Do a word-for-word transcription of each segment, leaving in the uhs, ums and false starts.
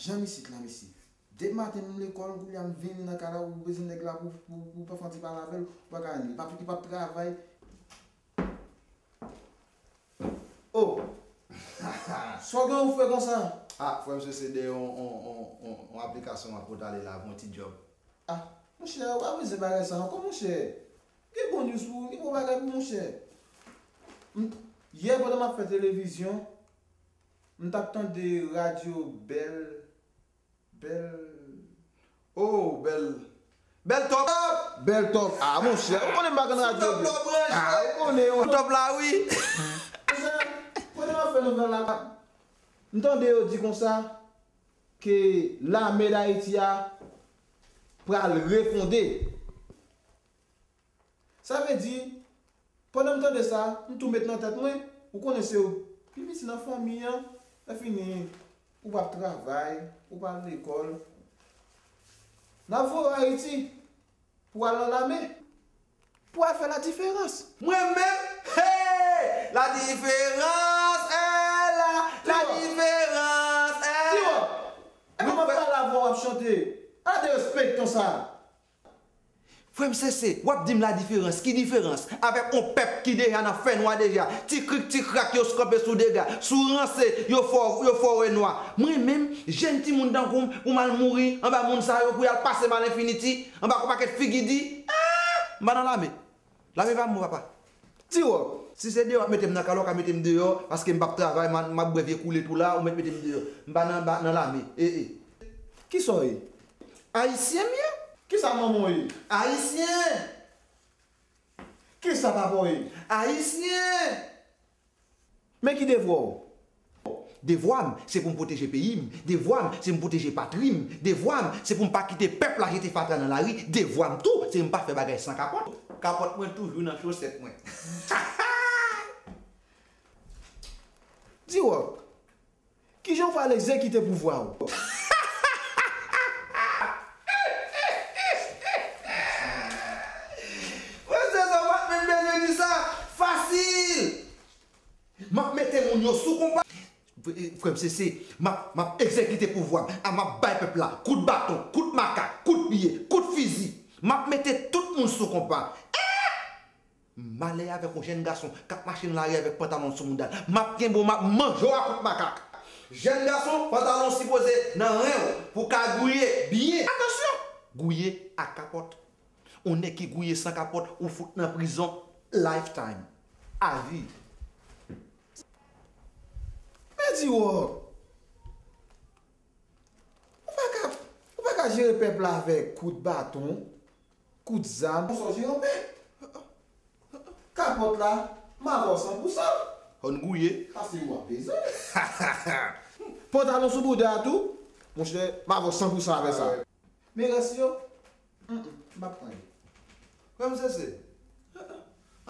Janm isit la, mesye. Depi maten m lekòl, kounye a m vin nan kay la, ou bezwen nèg la pou, pou, pou, pou fè yon ti pale avè l, ou pa ka ni. Li p ap, li p ap travay. Oh! Sa w gen yon frè konsa? Ah, frè m, se, se de yon, yon, yon, yon, yon aplikasyon m ap pwotale la, yon ti djòb. Ah, monchè, ou pa bezwen bagay sa ankò, monchè. Gen bon news pou ou, gen bon bagay pou ou, monchè. M, yè, pandan m ap fè televizyon, m t ap tande radyo Bèl, Bèl. Oh, Bèl. Bèl Top! Bèl Top! Ah, monchè, ou konnen m pa konn radyo Bèl. Ah, ou konnen, wi. Top la, wi. Monchè, pandan m ap fè nouvèl la, m tande yo di konsa ke lame Dayiti a pral refonde. Sa vle di, pandan m tande sa, m tou met nan tèt mwen, ou konnen se ou pi piti nan fanmi an, lè fini, ou p ap travay, ou p al lekòl. N ap voye w Ayiti pou w al nan lame, pou w al fè ladiferans. Mwen menm, hey! Ladiferans est là, ladiferans est là. Ti Wòk, e kòman w ap pale avè w ap chante? A de respè konsa. Frè m Sese, w ap di m ladiferans, ki diferans? Avèk yon pèp ki deja nan fènwa deja, ti krik ti krak yo kanpe sou dega, sou ranse, yo fè w, yo fè w wè nwa. Mwen menm, jèn timoun tankou m, pou m al mouri anba moun sa yo, pou y al pase m a lenfiniti, anba yon pakèt figi di, ah! M pa nan lame. Lame pa m, papa. Ti Wòk. Si se deyò w ap mete m nan kal, ou ka mete m deyò, paske m p ap travay, m a, m ap bwè vye koulèt ou la, ou mèt mete m deyò. M pa nan, pa nan lame. E, e. Kisa w ye? Ayisyen m ye. Kisa manman w ye? Ayisyen. Kisa papa w ye? Ayisyen. Men ki devwa w? Devwa m, se pou m pwoteje peyi m. Devwa m, se m pwoteje patri m. Devwa m, se pou m pa kite pèp la jete fatra nan lari. Devwa m tou, se m pa fè bagay san kapòt. Kapòt mwen toujou nan chosèt mwen. Di Wòk, kijan w pral egzekite pouvwa w? Mwen se sa, w pa t menm bezwen di sa. Fasil! M ap mete moun yo sou konpa. Frè m Sese, m ap, m ap egzekite pouvwa m. A, m ap bay pèp la kout baton, kout makak, kout pye, kout fizi. M ap mete tout moun sou konpa. Eh! Malè avèk yon jèn gason k ap mache nan lari avèk pantalon sou mouda l. M ap kenbe w, m ap manje w a kout makak. Jèn gason, pantalon sipoze nan ren w pou w ka gouye byen. Atansyon! Gouye ak kapòt. Yon nèg ki gouye san kapòt, ou fout nan prizon lifetime. Avi. Men Di Wòk, ou pa ka, ou pa ka jere pèp la avèk kout baton, kout zam. Konsa w jere yon pèp. Kapòt la, m avè w san pou san. Ann gouye. Paske w ap bezwen. Pantalon sou bouda a tou, monchè, m avè w san pou san avè sa. Men rès yo, mm, mm, m p ap pran yo. Frè m Sese.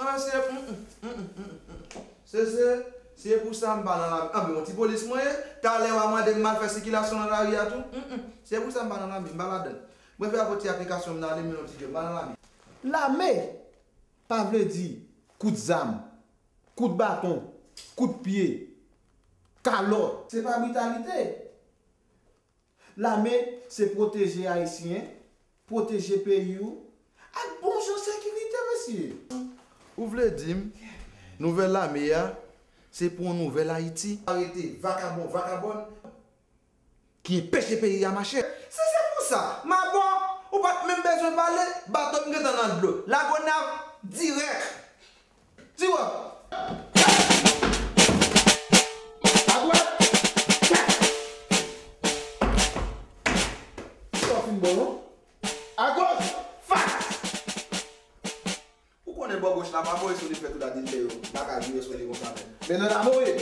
An, se, mm, mm, mm, mm, mm, mm. Sese, se pou sa m pa nan lame. Anben, yon ti polis mwen ye. Talè w a mande m al fè sikilasyon nan lari a tou. Mm, mm. Se pou sa m pa nan lame, m pa ladann. Mwen fè avèk ti aplikasyon m nan ale, men yon ti djòb, m pa nan lame. Lame pa vle di kout zam, kout baton, kout pye, kalòt. Se pa britalite. Lame se pwoteje Ayisyen, pwoteje peyi w, ak bon jan sekirite, mesye. Ou vle di m, nouvèl lame a, se pou yon nouvèl Ayiti? Arete vakabon, vakabòn ki enpeche peyi a mache. Si se pou sa, m a bò, ou pa t menm bezwen pale, bato m gentan nan dlo. Lagonav, dirèk. Ti Wòk. Agwèt. Sa w fin bon, non? Agoch. Fak. Ou konnen bò goch la, pa voye sou li fè tout adiltè yo. M pa ka jwe sou li konsa menm. Men nan la voye.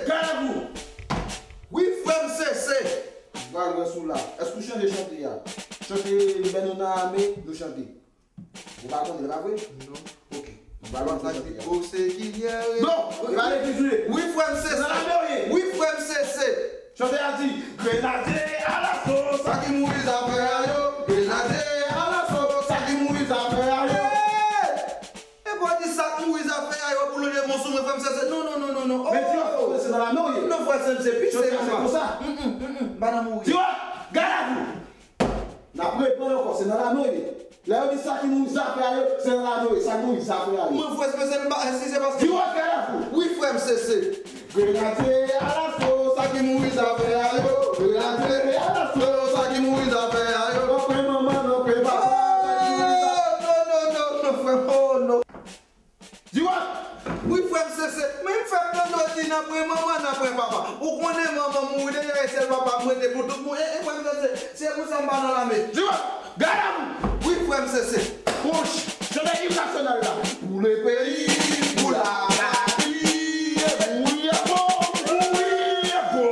Gade pou. Wi, frè m Sese. M pral wè si w la. Èske w chanje chante a? Chante men nou nan ame, nou chante. Ou pa konnen, pa vre? Non. Ok. Ou pa konn sa ki o se ki yè. Non, ou pa ale vizye. Wi, frè m Sese. Nan lame w ye. Wi, frè m Sese. Chante a di, Grenadye alaso, sa ki mouri zafè a yo. Grenadye alaso, sa ki mouri zafè a yo. Hey! E pa di sa k mouri zafè a yo pou lonje men w sou mwen, frè m Sese. Non, non, non, non, non. Men di yo, oh! Frè m Sese, nan lame w ye. Non, frè m Sese, se pise. Chante a se konsa. Mm, mm, mm, mm. Pa nan mouri. Diwòt, gad avou! N ap reprann ankò, se nan lame w ye. Lè yo di sa ki mouri zafè a yo, se nan lame w ye, sa ki mouri zafè a yo. Mwen, frè, se, se, se, se paske. Diwòt, gad avou! Wi, frè m, se, se. Grenadye alaso, sa ki mouri zafè a yo. Grenadye alaso, sa ki mouri zafè a yo. Non, kwe manman, non, kwe papa, sa ki mouri zafè a yo. Non, non, non, non, frè m, oh, non. Diwòt! Wi, frè m, se, se, men m fè m tande w di nan pwen manman, nan pwen papa. Ou konnen manman mouri deja, e sèl papa m rete pou tout moun. E, e, frè m, se, se, se pou sa m pa nan lame. Diwòt! Gad avou! Wi, frè m, se, se. Wouch! Chante im nasyonal la. Pou le peyi, pou la patri, mouri e bo, mouri e bo.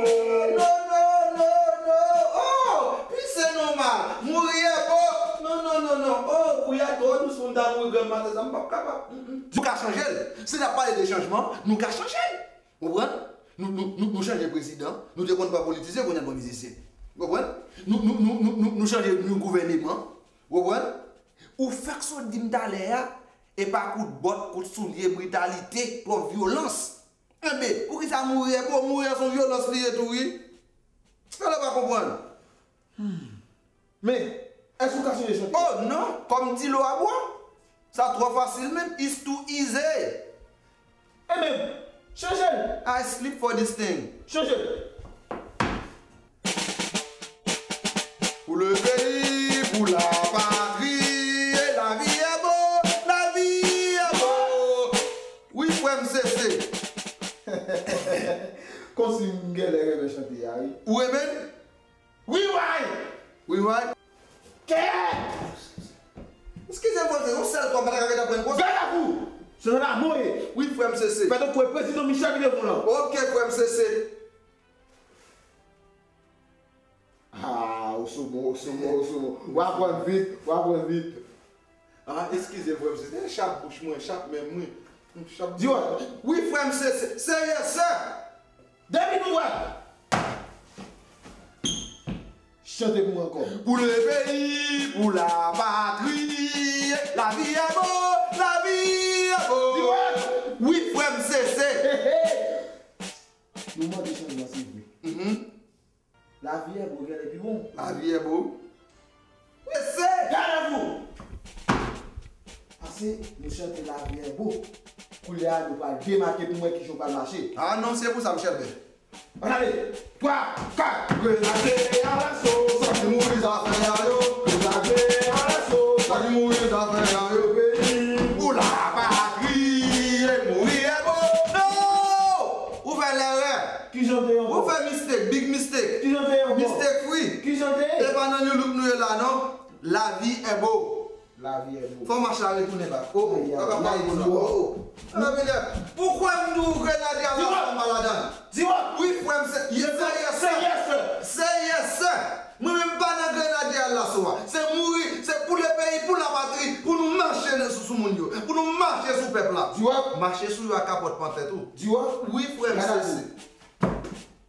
Non, non, non, non. Oh, pi se nòmal. Mouri e bo. Non, non, non, non. Oh, kounye a twò dous pou m ta mouri granm maten sa, m p ap kapab. Mm, mm. Nou ka chanje l. Si n ap pale de chanjman, nou ka chanje l. Ou konprann? Nou, nou, nou, nou chanje prezidan. Nou te konn pran politisyen, kounye a n pran mizisyen. Ou konprann? Nou, nou, nou, nou, nou, nou chanje nou gouvèneman. Ou konprann? Ou fèk sot di m talè a, e pa kout bòt, kout soulye, britalite, twòp vyolans. Enben, poukisa mouri e bo? Mouri a se yon vyolans li ye tou, wi. Sa w pa konprann? Men, èske w ka sonje chante? Oh non, kòm dilo a bwa. Sa twò fasil menm, it's too easy. Enben, chanje l. I sleep for this thing. Chanje l. Pou le peyi, pou la patri, lavi e bo, lavi e bo. Wi, frè m, se, se. Kòmsi m genlè renmen chante a, wi. Ou renmen l? Wi, way! Wi, way! Kè! Eskize m, frè m, se yon sèl kòb m pa ta ka ret ap pran konsa. Gad avou! Se nan lame w ye. Wi, frè m, se, se. Fè tankou e prezidan Michel ki devan w lan. Ok, frè m, se, se. Ah, ou sou bon, ou sou bon, ou sou bon. W aprann vit, w aprann vit. Ah, eskize, frè m, se, se chap bouch mwen, chap men mwen. Chap. Diwòt. Wi, frè m, se, se, se, yes, sir. Depi nou wè. Chante pou mwen ankò. Pou le peyi, pou la patri, lavi e bo, lavi e bo. Diwòt. Wi, frè m, se, se. Hey, hey. Nou mande chanjman, se vre. Mhm. Lavi e bo genlè pi bon. Lavi e bo. Wi, se. Gad avou! Pase nou chante lavi e bo. Koulye a, nou pral demake pou m wè kijan w pral mache. Ah non, se pou sa m chèlbè. Ann ale! Twa, kat! Grenadye alaso, sa ki mouri zafè a yo. Grenadye alaso, sa ki mouri zafè a yo. Peyi pou la patri, e mouri e bo. Non! Ou fè lèrè. Kijan te ye ankò? Ou fè mistake, big mistake. Kijan te ye ankò? Mistake free. Kijan te ye? E pa nan New Look nou ye la, non. Lavi e bo. Lavi e bo. Fò mach la retounen bak. Oh, oh, ay, ay, ay, oh, oh. Lavi e. Poukwa m di w grenadye a la fanm pa ladan? Diwòt. Wi, frè m, se, yes, sir, yes, sir. Se yes, sir. Se yes, sir. Mwen menm pa nan grenadye a la sou a. Se mouri, se pou le peyi, pou la patri, pou nou mache nan sou, sou moun yo, pou nou mache sou pèp la. Diwòt. Mache sou yo ak kapòt pantè tou. Diwòt. Wi, frè m, se, se.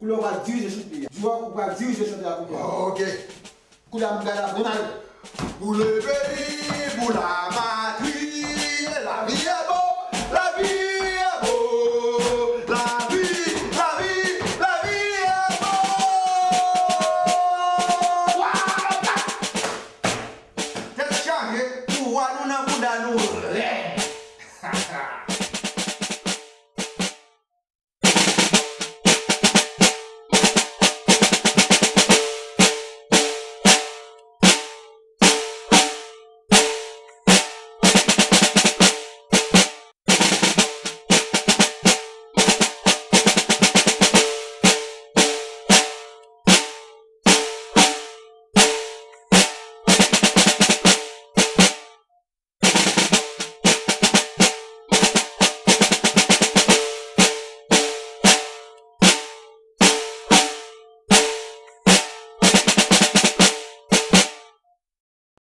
Koulye a w pral dirije chante a. Diwòt, ou pral dirije chante a koulye a. Ok. Koulye a m gade a bon ale. Pou le peyi, pou la